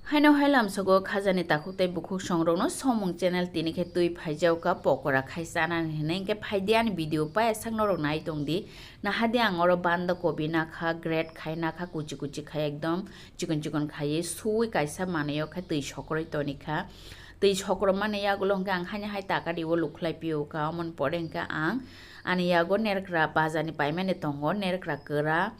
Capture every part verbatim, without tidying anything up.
Haino hai lamsogo khajani takhuk tei bukhuk songrokno somung channel tini khe twi phaijaoka pokora khai chanani hinwi, hinkhe phaidi ani video paya sak norok nai tongdi. Nahadi ang oro banda kobi nakha, grate khai nakha, kuchi kuchi khai ekdom chikon chikon khaiwi suwi kaisa manwi o khe twi sokroi tonikha. Twi sokromani yagulo hinkhe ang haino hai takari o lukhlai piyokha, omoni pore hinkhe ang ani yago nerkra bazar ni paimani tongo, nerkra kwra,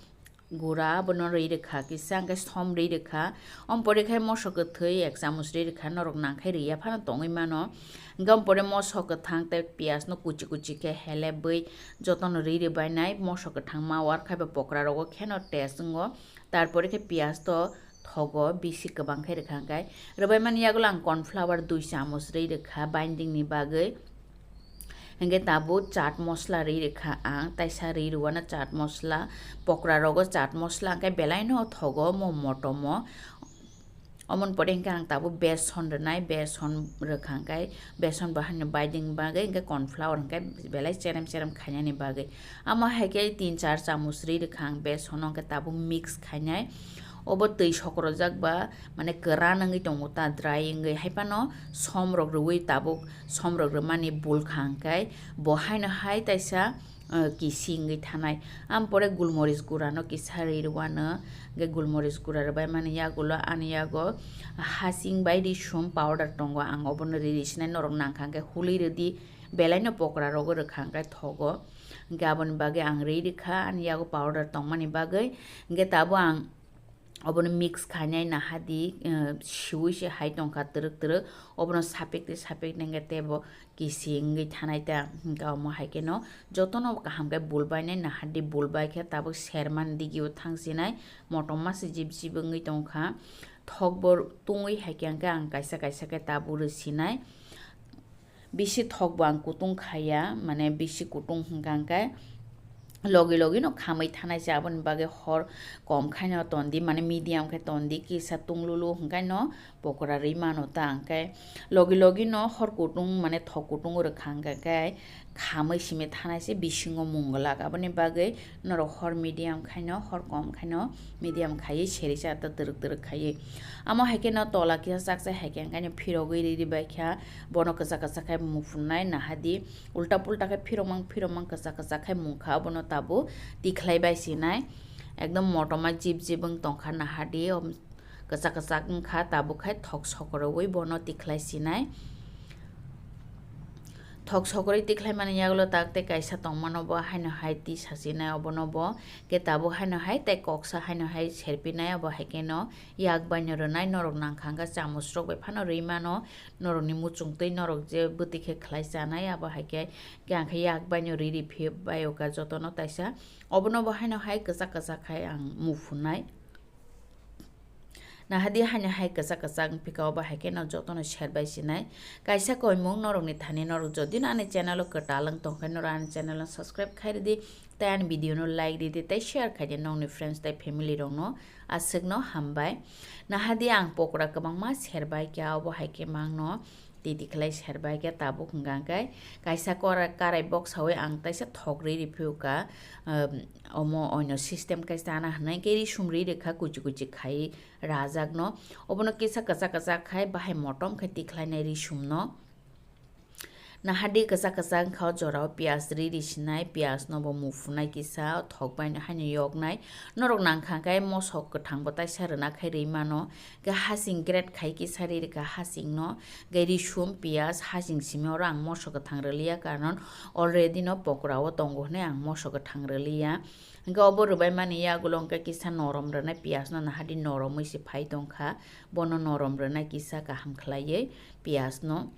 gura, abono rwi rwkha kisa, hinkhe som rwi rwkha. Omo pore khe moso kwthwi ek chamuch rwi rwkha, norok nangkhai rwya phano tongwi mano. Hinkhe omo pore moso kwthang tei piyaj no kuchi kuchi khe helebwi jotono rwi rwbainai, moso kwthang ma war khai ba pokra rogo kheno taste wngo. Tarpore khe piyaj to thogo, bisi kwbang khe rwkha hinkhe. Rwbaimani yagulo ang corn flour dui chamuch rwi rwkha binding ni bagwi. Hinkhe tabuk chaat masala rwi rwkha ang, taisa rwi rwano chaat masala, pokra rogo chaat masala, hinkhe belai no thogo mo motomo. Omoni pore hinkhe ang tabuk beson rwnai, beson rwkha hinkhe beson bo haino binding bagwi, hinkhe corn flour hinkhe belai cherem cherem khainani bagwi. Amo hai khe tin char chamuch rwi rwkha ang beson no, hinkhe tabuk mix khainai. Obo twi sokrojak ba, mane kwran wngwi tongo ta, dry wngwi, hai phano som rok rwui tabuk som rok rwmani bul kha hinkhe bo haino hai taisa, uh, kisi wngwi thanai. Am pore gulmoris gura no kisa rwi rwano, hinkhe gulmoris gura rwbaimani yagulo ani yago hasing bai risum powder tongo, ang obono riri sinai, norok nangkha hinkhe hului rwdi, belai no pokra rogo rwkha hinkhe thogo. Hinkhe aboni bagwi ang rwi rwkha, ani yago powder tongmani bagwi. Hinkhe tabuk ang obono mix khainai nahadi, eh, siwi se hai tongkha twrwk twrwk, obono sapik tei sapik nengkhe teibo kisi wngwi thanai ta. Hinkhe omo hai kheno jotono kaham khe bulbainai, nahadi bulbai khe tabuk sermani digio thangsinai, motom mase jib jib wngwi tongkha. Thokbo tungwi hai khe hinkhe ang kaisa kaisa khe tabuk rwsinai. Bisi thok bo ang kutung khaiya, mane bisi kutung hwnkha hwnkhe logi logi no khamwi thanai se, aboni bagwi hor kom khaino tondi, mane medium khe tondi, kisa tunglulu hwnkhe no pokora rwi mano ta, hwnkhe logi logi no hor kutung mane thok kutung rwkha hwnkhe khamwi simi thanai se bisingo mung glak, aboni bagwi norok hor medium khaino, hor kom khaino medium khaiwi serisa ta twrwk twrwk khaiwi. Amo hai kheno tola kisa chakchai hai khe, ang khaino phirogwi riri bai kha, bono kwchak kwchak khai muphunai nahadi, ulta pulta khai phiromang phiromang kwchak kwchak khai mungkha, abono tabuk tikhlai bai sinai, ekdom motoma jib jib wng tongkha nahadi, om-, kwchak kwchak wngkha, tabuk khai thok sokorowi bono tikhlai sinai. Thok sokorwi tikhlai mani yagulo tak tei kaisa tongmano bo haino hai twi sachinai obono bo, khe tabuk haino hai tei koksa haino hai serpinai obo hai kheno yak baino rwnai norok nangkha hwnkhe chamuch rok bai phano rwi mano norokni muchungtwi norok je bwtwi khe khlai chanai abo hai khe, khe ang khe yak baino riri phi bai o kha jotono taisa obono bo haino hai kwchak kwchak khai ang muphunai. Nahadi haino hai kwchak kwchak wngphika obo hai kheno jotono serbai sinai. Kaisa koimung norokni thani norok jodi no ani channel o kwtal wng tongkhe norok ani channel no subscribe khai ridi tei ani video no like ridi tei share khai di nokni friends tei family rokno aswkno hambai. Nahadi ang pokora kwbangma serbai kha obo hai khe mangno. Titi khlai serbai khe tabuk hwnkha khe kaisa kora-, karai boksawi ang taisa thok rwi riphiu ka, um, omo oino system khe chana hwnwi khe risum rwi rwkha kuchi kuchi khai rajakno. Obono kisa kwchak kwchak khai bahai motom khe tikhlainai risumno. Nahadi kwchak kwchak wngkha o jorao piyaj rwi risinai, piyajno bo muphunai kisa thok bai haino yoknai. Norok nangkha khe mosok kwthangbo taisa rwna khai rwi mano. Khe hasing grate khai kisa ri rwkha hasingno, khe risum, piyaj, hasing simi oro ang moso kwthang rwliya, karon already no pokora o tongo hwnwi ang moso kwthang rwliya. Hwnkhe obo rwbaimani yagulo hwnkhe kisa norom rwnai piyajno, nahadi noromwi se phai tongkha, bono norom rwnai kisa kaham khlaiwi piyajno.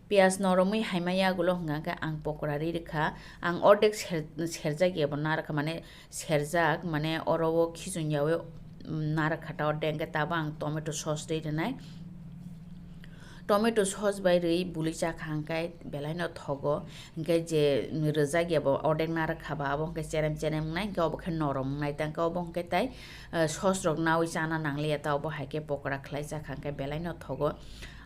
Piyaj noromwi haima yagulo hwnkha khe ang pokora ri rwkha, ang ordek ser-, serjak yabo narwkha, mane serjak, mane oro o khichung yaui, um, narwk kha ta, oro hwnkhe tabuk ang tomato sauce rwi rwnai. Tomato sauce bai rwi bului cha kha hwnkhe belai no thogo, hwnkhe je rwjak ya bo ordek narwk kha ba, abo hwnkhe cherem cherem wngnai, hwnkhe obo khe norom wngnai ta, hwnkhe obo hwnkhe tai, eh, sauce rok naui chana nangliya ta, obo hai khe pokora khlai cha kha hwnkhe belai no thogo.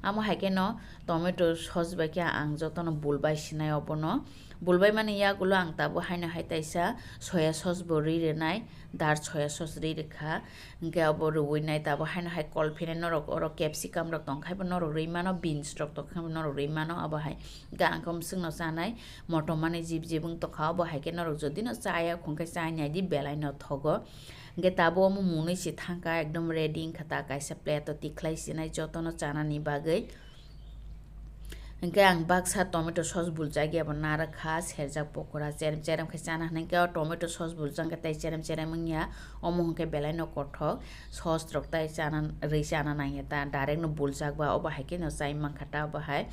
Amo hai kheno tomato sauce bai khe ang jotono bulbai sinai obono. Bulbai mani yagulo ang tabuk haino hai taisa soya sauce bo rwi rwnai, dark soya sauce rwi rwkha. Hwnkhe abo rwui nai tabuk haino hai kol phinai norok oro capsicum rok tongkhai bo norok rwi mano, beans rok tongkhai bo norok rwi mano abo hai. Hwnkhe ang khe mwswkno chanai, motom mani jib jib wng tongkha obo hai khe norok jodi no chaya khong khe chai nai di belai no thogo. Hwnkhe tabuk omo mwnwi se thangkha, ekdom ready wngkha ta, kaisa plate o tikhlai sinai jotono chanani bagwi. Hwnkhe ang baksa tomato sauce buljak ya bo narwkha, serjak pokora cherem cherem khe chana hwnwi khe o tomato sauce buljak khe tei cherem cherem wngya, omo hwnkhe belai no kothok sauce rok tai chana, rwi chana nangya ta, direct no buljak ba obo hai khe no chai mankha ta obo hai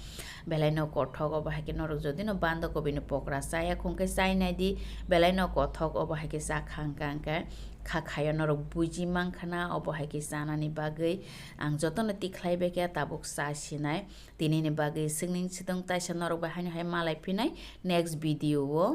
belai no kothok. Obo hai khe norok jodi no banda kobi ni pokora chaya khong khe chai nai di, belai no kothok obo hai khe cha kha hwnkha hwnkhe kha khayo norok buji mankha na obo hai khe chanani bagwi ang jotono tikhlai bai khe tabuk cha sinai. Tinini bagwi swngning swtwng taisa norok bai haino hai malai phinai next video o.